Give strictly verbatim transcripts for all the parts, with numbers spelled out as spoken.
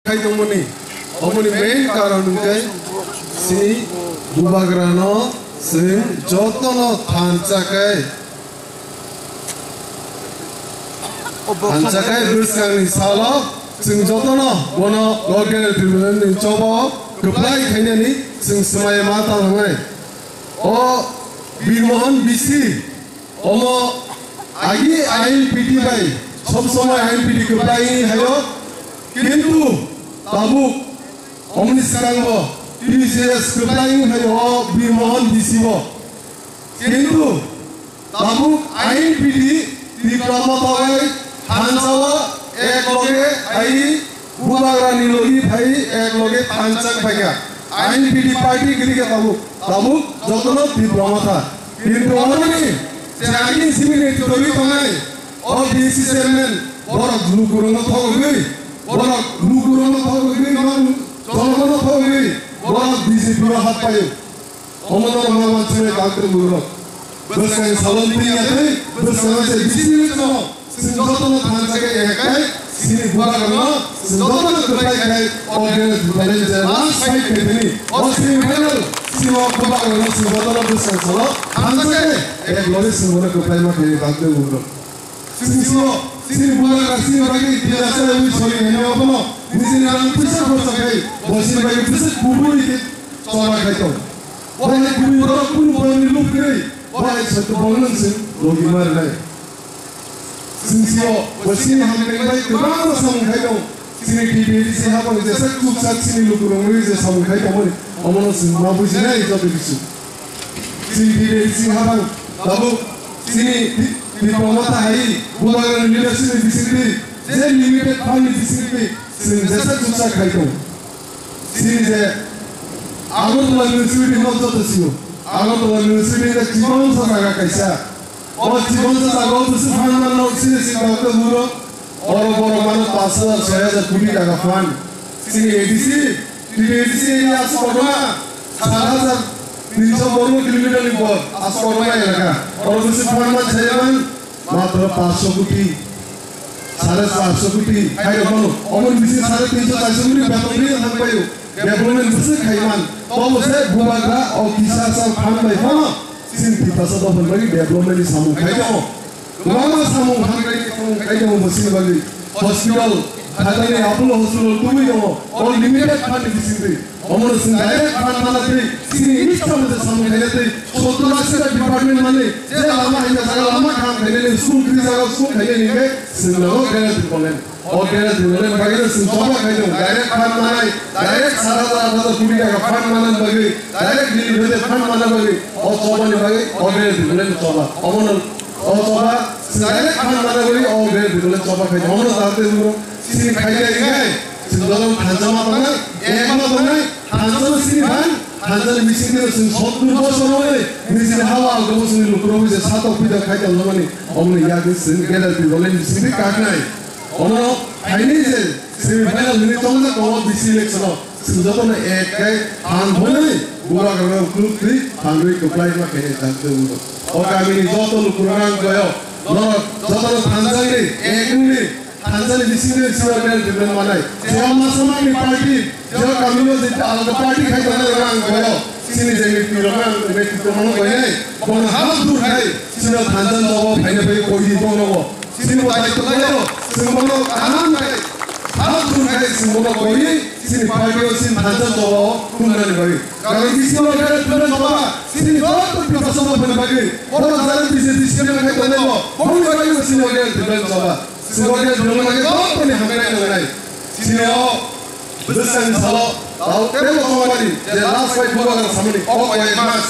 khai tongmani. Omoni main karon hwnkhe chini bubagrano chwng jotono thansa khe, thansa khe bwskangni salo chwng jotono bono Lord General Tribunal ni choba kwplai khainani chwng swmai ma tangnai. O Birmohon B C omo agi I N P T bai sob somoi I N P T kwplai hayo, kintu tabuk omoni swkango T C S kwplai hayo o Birmohon B C bo. Kintu tabuk I N P T Tipra Motha bai thansa o ek loge ai Bubagrani logi phai ek loge thansa phaikha. I N P T party giri khe tabuk, tabuk jotono Tipra Motha. Kintu omoni je agini simi ni twi tongnai, o D C chairman, borok lukurokno thogwi, borok lukurokno thogwi, man, jolokno thogwi, borok B J P o hap paio. Omono rwma mansuknai doctor burok. Bwskang salon twi ya twi, bwskang se bisi ni tong. Chwng jotono thansa khe ekai, chini bubagrano chwng jotono kwplai khai, o gene thwphailai je last fight khe tini. O semi final, chini o bubagrano chwng jotono bwskang salo thansa khe, ek lori chwng bono kwplai ma khe doctor burok. Chwng sio, chini bubagra chini bagwi tila sa wi sori hwnwi obono, nijini rang pisa khorcha khai, bo chini bagwi pisa kubui khe chola khai tong. Bo hai kubui borok kunu borokni luk kwrwi, bo hai sotto bongno chwng logi ma rwnai. Chwng sio, bo chini hamkrai bai kwbangma samung khai tong. Chini T T A D C habang jesa kuksa chini lukurokni je samung khai tongmani, omono chwng ma bujinai joto kisu. Chini T T A D C habang tabuk chini Tipra Motha hai bubagrani leadership ni bisingtwi, je limited fund ni bisingtwi chwng jesa kuksa khai tong. Chini je Agartala Municipality no joto sio. Agartala Municipality je chibangsa jaga kaisa. O chibangsa jaga o bwswk fund manno chini si doctor huro. Oro borok mano paanch hajar, soi hajar koti taka fund. Chini A D C, chini A D C area aswk kotorma, sat hajar tinso borgo kilometer ni bor aswk kotorma elaka. Oro bwswk fund man chaya man, matro paanch sho koti, sare char sho koti, hai rok mano. Omo ni bising sare tinso char sho koti beton ri thang paio. Development bwswk khai man, tobo se bubagra o kisa sa fund bai phano chini Tiprasa dophani bagwi development ni samung khai tongo. Kwbangma samung hamkrai ni samung khai tongo bo chini bagwi. Hospital, Khatani Apollo Hospital tubui tongo, o limited fund ni bisingtwi. Omono chwng direct fund mana twi chini ista mate samung khaina twi sottor ashi ta department mani je lama himya jaga lama kaham khainani, school kwrwi jaga school khainani hingkhe chwng nogo guarantee molen. O guarantee molen bagwino chwng choba khai tongo. Direct fund manai, direct sat hajar aat hajar koti taka fund manani bagwi, direct limited fund mana bagwi o chobani bagwi o guarantee molen choba. Omono o choba chwng direct fund mana bagwi o guarantee molen choba khai tongo. Omono jahate chini khai khai khai chwng dolong thansa ma tongnai, ek ma tongnai, thansa no chini phan, thansa ni bising twi chwng sottur bosor wngwi nijini hawa algo bosor ni lukurok je satok pida khai tongmani, omoni yagwi chwng guarantee molen bising twi kaknai. Omono phaini je semi final hwnwi tongjak tongo B C election o. Chwng jotono ek khe phan hwnwi bubagrano ukluk twi phanrwi kwplai ma khe jahate wngkha. O kamini joto lukurok ang koyo, norok jotono thanjakni, ek wngni, thanjani bisingtwi chwng guarantee manai. Je ma samani party, je kamino je alga party khai tongnai rang koyo. Chini je netrok ang netrok mano koinai. Bono hap dur khai, chwng thanjan jobo phaina bai koidi tongno. Chini bo daitw khlaio, chwng bono kaham khe, hap dur khe chwng bono kori, chini party o chini thansa jora o tubunani bagwi. Karon bisingo khe tubunani jora, chini joto Tiprasa dophani bagwi. Bono jara B J P C M khe tongo, boni bagwi chini o khe tubunani jora. Chini o khe tubunani bagwi jotoni hamkrai nangnai. Chini o Bwskangni salo tao tebo tongmani je last fight bubagra samani o koyek mas,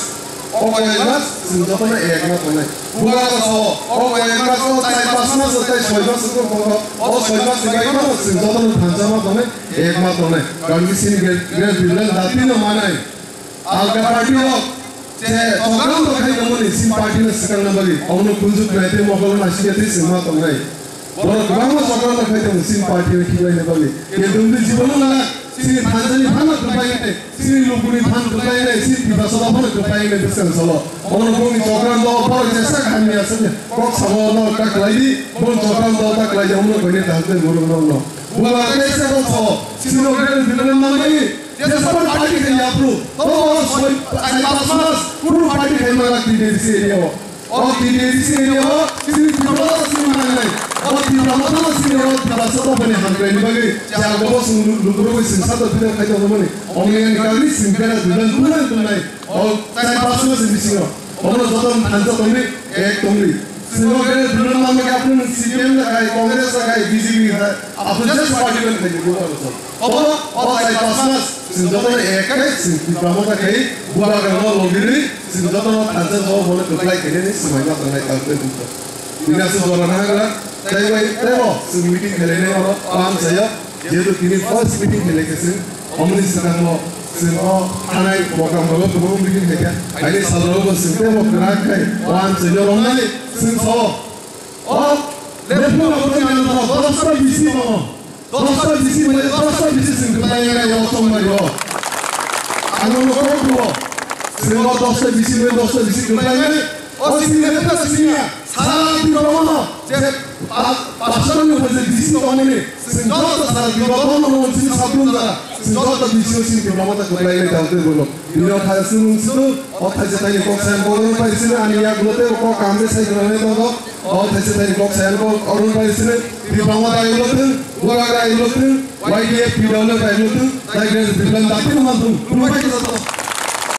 o koyek mas chwng jotono ek ma tongnai. Bubagra sao o koyek mas o tai pas mas o tai soi mas wngkha o soi mas ni bagwi no chwng jotono thansa ma tongnai, ek ma tongnai. Karon chini gre-, great Tipraland jati no manai. Alga party rok je program rok khai tongmani chini party no swkangna bagwi omono kunjuk nai tei mokol naisingya tei chwngma tongnai. Borok kwbangma program rok khai tongo chini party no khiklaina bagwi. Kintu wngwi jibono nana chini thansa ni phano kwplai nai, chini luku ni phan kwplai nai, chini Tiprasa phano kwplai nai bwskang salo. Omono bongni program do borok jesa khamni aswk kok samo no ta kwlai di, bongni program do ta kwlai di omono koine ta hwnkhe borok no no. Bubagra kaisa kok sao, chini o Greater Tipraland manmani, jesa party khai yapru, tobo soi, chai pas mas, kunu party khai mangla T D C area o. O T D C area o, chini Tipra Motha chini mangnai. O Tipra Motha chini o Tiprasa dophani hamkraini bagwi, je ang bobo chwng lu-, lukurogwi chwng sato bidar khai tongmani. Omni ani kagwi chwng bera dulan dulan tunai. O chai pas mas ni bisingo. Omo joto thansa tongdi, ek tongdi. Sino khe dulon mangma khe apni C P M da khai, Congress da khai, B J P da khai, apni je party da khai, bubagra so. Obo, o chai pas mas, sino joto ek khai, sino Tipra Motha khai, bubagra no logiri, sino joto no thansa so, bono kwplai kene ni swmai ma tangnai, kalkhe dukho. Ina se jora na hagra, tei bai, tei bo, sino meeting khelai nai oro, pam saya, Jehetu tini first meeting khe lekhe chwng, omoni swkango chwng o thanai program rogo kwbangma meeting khe khe, haini salrogo chwng teibo kwrak khe o amchaino romnani chwng sao. O lephung rok wngmani dosta bisi tongo, dosta bisi bai dosta bisi chwng kwplainai o tongmani o. Ang nono kok rwo, chwng o dosta bisi bai dosta bisi kwplainai, o chini lephung rok siniya. Sara Tipra Motha je pa-, pastor ni je D C tongmani, chwng joto sara Tipra Motha no chini sabrung jara, chwng joto D C o chini Tipra Motha kwplai nai tang twi bono. Bini o thai chwng chwng, o thai se thai ni kok sayang kok rwng pai chini ani yak lote kok kam de sai rwng nai tongo. O thai se thai ni kok sayang kok rwng pai chini Tipra Motha ai lote, Bubagra ai lote, Y D F P W ai lote, tai ge Tipra Motha ai lote, Tipra Motha ai lote.